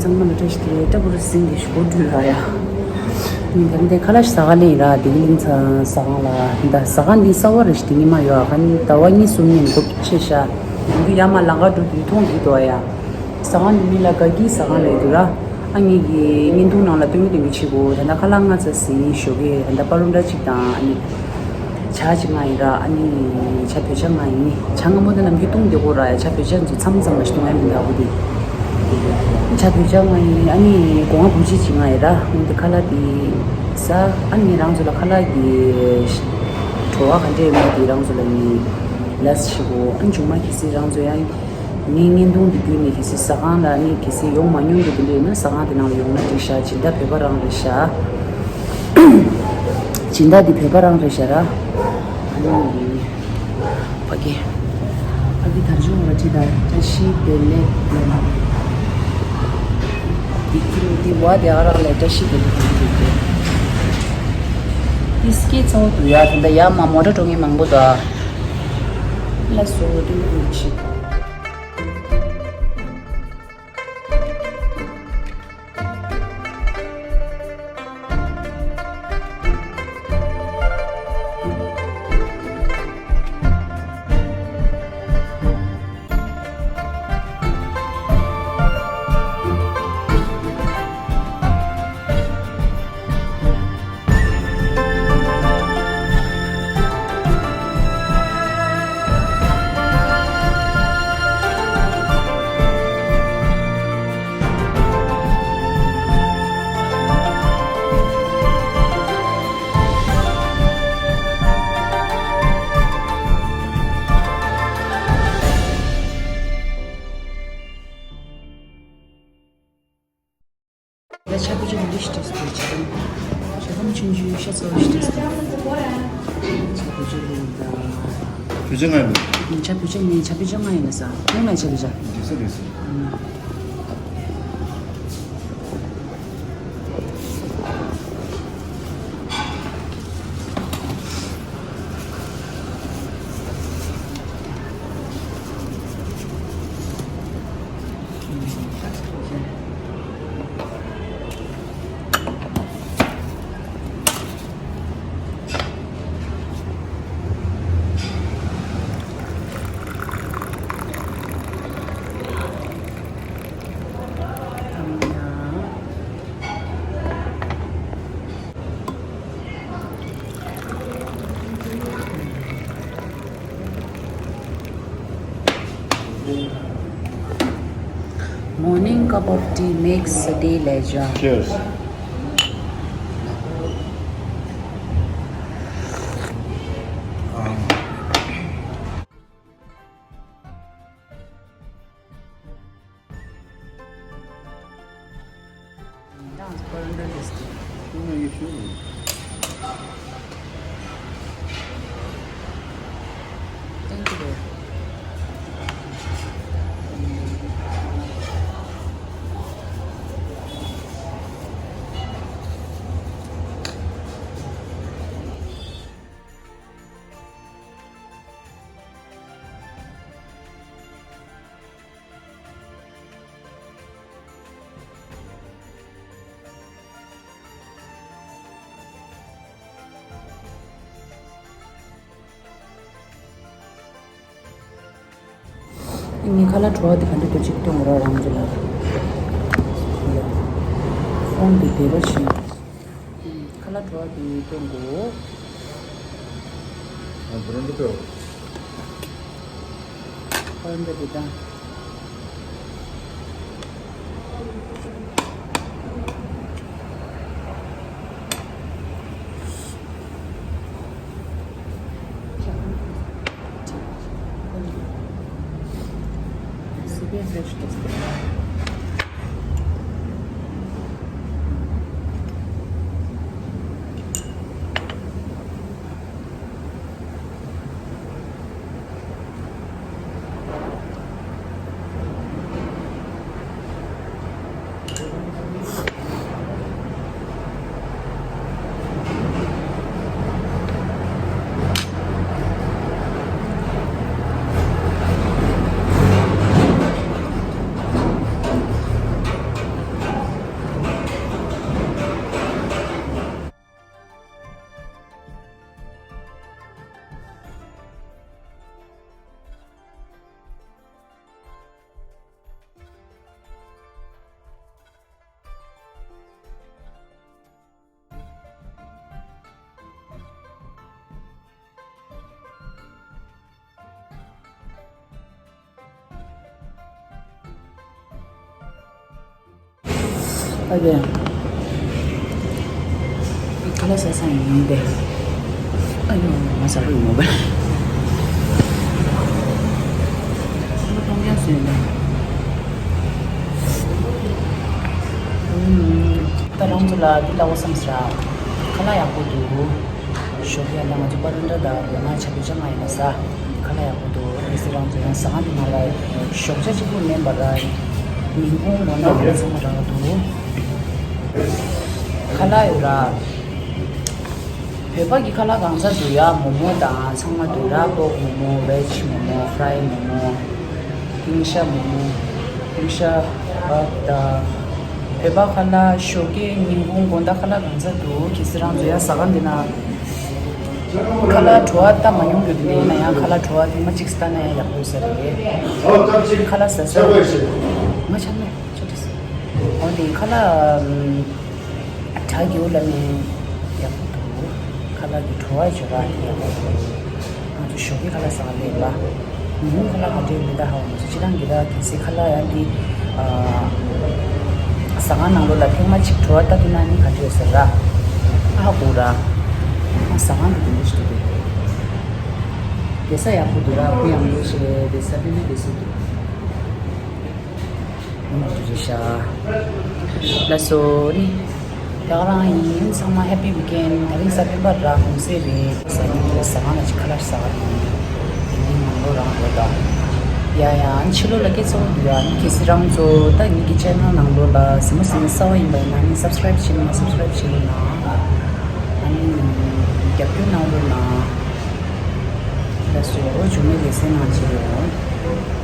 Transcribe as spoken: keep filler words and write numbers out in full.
ཚང་མ་ལ་བཀྲ་ཤིས་བདེ་ལེགས། སྐྲ་བོར་ཟིན་གྱི་ཞུ་འགྲུལ་ར་ཡ། ད་ལྟ་ཁ་ལག་ཟ་ག་ལེན་ར། དེ་གི་གླིང་ཚ་ཟ་ཁང་ལ། ད་ཟ་ཁང་འདི་གསར་པ་རེད་ཤག་དེ་ཉི་མ་ཡོད་ཨ། ཁ་ནི་ཟླ་བ་གཉིས་གསུམ་ཉིན་འགོ་ཆེ་ཤག་ཡང་ཡ་མ་ལང་ཀ་འགྲོ་དུས་མཐོང་གི་འདུག་ཨ་ཡ། ཟ་ཁང་འདི་མིང་ལ་དགའ་སྐྱིད་ཟ་ཁང་ལབ་འདུག་ར། ཨ་ངེད་ཀྱི་བརྙན་ཐུང་ནང་ལ་སྟོན་གི་སྟོན་གི་བྱེད་དགོས། ད་ལྟ་ཁ་ལག་སྔ་ཙམ་ཟིན་ཞོགས་ཀས། ད་ལྟ་པ་རུང་འདྲ་ཅིག་དང་ཨ་ནི། ཇ་ཅིག་མངགས་ཡིན་ར། ཨ་ནི་ཇ་བོད་ཇ་མངགས་ཡིན། ཇ་སྔ་མོ་དེ་ནམ་རྒྱུན་བཏུང་བསྡད་ཀྱི་ཡོད་ར་ཡ། ཇ་བོད་ཇ་ཚོ་མཚམས་མཚམས་མ་ཞིག་བཏུང་ཡ་མིན་ད་འོ་དེ། ཇ་བོད་ཇ་མངགས་ཡིན། ཨ་ནི་སྒོ་ང་བུ་ཅི་ཅིག་མངགས་ཡིན་ར། འོ་དེ་ཁ་ལག་དེ་ཟ། ཨ་ནི་རང་ཚོ་ལ་ཁ་ལག་གི་བྲོ་བ་ག་འདྲ་ཡོད་མེད་དེ་རང་ཚོ་ལ་ངས་ལབ་ཤིག་གོ། ཨ་ནི་མཇུག་མ་གལ་སྲིད་རང་ཚོ་ཡང་། ངའི་བརྙན་ཐུང་འདི་བརྒྱུད་ནས་གལ་སྲིད་ཟ་ཁང་ལ་ནི་གལ་སྲིད་ཡོང་མ་མྱོང་གི་དེ་འདྲ་ཡོད་ན་ཟ་ཁང་དེ་ནང་ལ་ཡོང་ན་འགྲིག་ཤག་སྦྱིན་བདག་བོད་པ་རང་རེད་ཤག་སྦྱིན་བདག་འདི་བོད་པ་རང་རེད་ཤག་ར། ཨ་ནི་ཕ་གི། ཕ་གི་དར་ལྕོག་ལ་ཁྲིད་དང་བཀྲ་ཤིས་བདེ་ལེགས་ལབ། འདི་ཁྱི་རོ་འདི་བ་དེ་ཨ་རག་ལས་བཀྲ་ཤིས་བདེ་ལེགས་ལབ་འདུག་སྟེ། འདི་སྐད་གཙང་པོ་འདུག་ཡ། དེ་འདྲ་ཡ་མ་མོ་ཊ་འགྲོ་མཁན་མང་པོ་འདུག་ཨ། ལ་སོ་ཏུ་ཀུ་ཆི། ད་ཆ་བོད་ཇ་འདི་ཞིག་ཏེས་ཏེ་ཇ་དམ། ཇ་དམ་ཆུང་ཆུང་ཤ་ཚ་བ་ཞིག་ཏེས་ཏེ། ཆ་བོད་ཇ་ལེན་ད། བོད་ཇ་ང་ཡིན། ཆ་བོད་ཇ་ངའི་ཆ་བོད་ཇ་ང་ཡིན་ན་ས། ངོ་མ་ཆ་བོད་ཇ། འགྲིག་ས་རེད་ས། Morning cup of tea makes the day ལབ་ཅག Cheers. Thank you. ངའི་ཁ་ལག་བྲོ་བ་དེ་ག་འདྲ་འདུག་ཅིག་སྟོན་རོགས་རང་ཚོ་ལ། ཧྥོན་དེ་བེད་རོགས་བྱེད། ཁ་ལག་བྲོ་བ་དེ་སྟོན་དགོས། ཨ་བུ་རམ་པོ་ཏོ། བུ་རམ་པོ་དེ་དང་། ཨ་ལས། ཁ་ལག་ཟ་ས་ཡིན་ཏེ། ཨ་ཡོ། ང་ཟ་རུ་ཡོང་བ། ང་གཏོང་རྒྱག་ཟོས་ནས། ད་རང་ཚོ་ལ་འདི་ལ་འོ་བསམ་ཟེར། ཁ་ལག་ཡག་པོ་འདུག་ཞོགས་ཀས་ལ་ང་ཚོ་པ་རུ་འདྲ་དང་ལོ་ང་ཆ་བོད་ཆ་ང་ཡིན་ན་ཟ། ཁ་ལག་ཡག་པོ་འདུག་གལ་སྲིད་རང་ཚོ་ཡང་ཟ་ཁང་དེ་ནང་ལ་ཞོགས་ཇ་གཅིག་པུ་མིན་པར་ཉིན་གུང་ངོ་ན་ལ་ཚང་མ་རག་འདུག་ཁ་ལག་ཡོད་ར། བོད་པ་གི་ཁ་ལག་གང་ཟག་འདུག་ཡ། མོག་མོག་དང་ཚང་མ་འདུག་ར། པོག་མོག་མོག་བེཇ་མོག་མོག་ཧྥ་རའི་མོག་མོག་ཤིང་ཤ་མོག་མོག་ཤིང་ཤ་བབ་དང་། བོད་པ་ཁ་ལག་ཞོགས་ཀས་ཉིན་གུང་དགོང་དག་ཁ་ལག་གང་ཟག་འདུག་གལ་སྲིད་རང་ཚོ་ཡ་ཟ་ཁང་འདི་ན་ཁ་ལག་བྲོ་བ་ལྟ་མ་མྱོང་རྒྱུ་དེ་ཡིན་ན་ཡང་ཁ་ལག་བྲོ་བ་དེ་མ་གཅིག་ལྟ་ན་ཡང་ཡག་པོ་ཡོད་ས་རེད། ཁ་ལག་ཟ་ས་མ་ཆགས་ན་ཆོག་འོ་དེ་ཁ་ལག་གྲ་རྒྱུ་ལ་ནི་ཡག་པོ་འདུག་ཁ་ལག་གི་བྲོ་བ་བརྗོད་པ་ཡག་པོ་འདུག་ང་ཚོ་ཞོགས་ཀས་ཁ་ལག་ཟ་བ་ལས་པ། ཉིན་གུང་ཁ་ལག་ག་འདྲ་ཡོད་མེད་ད་ཧ་གོ་མ་སོང་། སྤྱིར་བཏང་གི་ད་གལ་སྲིད་ཁ་ལག་ཡང་འདི་ཨ་ཟ་ཁང་ནང་ལོགས་ལ་ཐེངས་མ་གཅིག་བྲོ་བ་ལྟ་ཐུབ་ན་ནི་ག་འདྲ་ཡོད་ཟེར་ར། ཨ་ཧ་གོ་ར། ཨ་ཟ་ཁང་གི་དེ་འདྲ་ཞིག་འདུག་བསྡད་ས་ཡག་པོ་འདུག་ར། ཁོ་ཡང་འདུག་ཞེས་བསྡད་ས་དཔེ་མི་བསྡད་ས་འདུག་རེད་ཤག་ལགས་སོ་ནི། ད་ག་རང་ཡིན། ཚང་མ་ཧེ་པི་ཝི་ཀེན། དེ་རིང་གཟའ་སྤེན་པ་ར། གུང་སེང་རེད། ཟ་ཉིན་རེད། ཟ་ཁང་ལ་ཅིག་ཁ་ལག་ཟ་ག་ཡིན། དེ་ནི་ནང་ལོགས་རང་རེད་ད། ཡ་ཡ། ཕྱི་ལོགས་ལ་སྐད་གཙོ་བོ་འདུག་ཡ། ནི་གལ་སྲིད་རང་ཚོ་ད་ངེད་ཀྱི་ཆེ་ནལ་ནང་ལོགས་ལ་གཟིགས་མོ་གཟིགས་མཁན་གསར་པ་ཡིན་པ་ཡིན་ན་ནི་སབ་སི་ཀ་རེབ་བྱེད་ན་སབ་སི་ཀ་རེབ་བྱེད་རོགས་གནང་། ཨ་ནི་རྒྱབ་སྐྱོར་གནང་རོགས་གནང་། ལགས་སོ། འཇུ་མི་ལེ་ཚན་ནང་བྱེད་ཡོང་།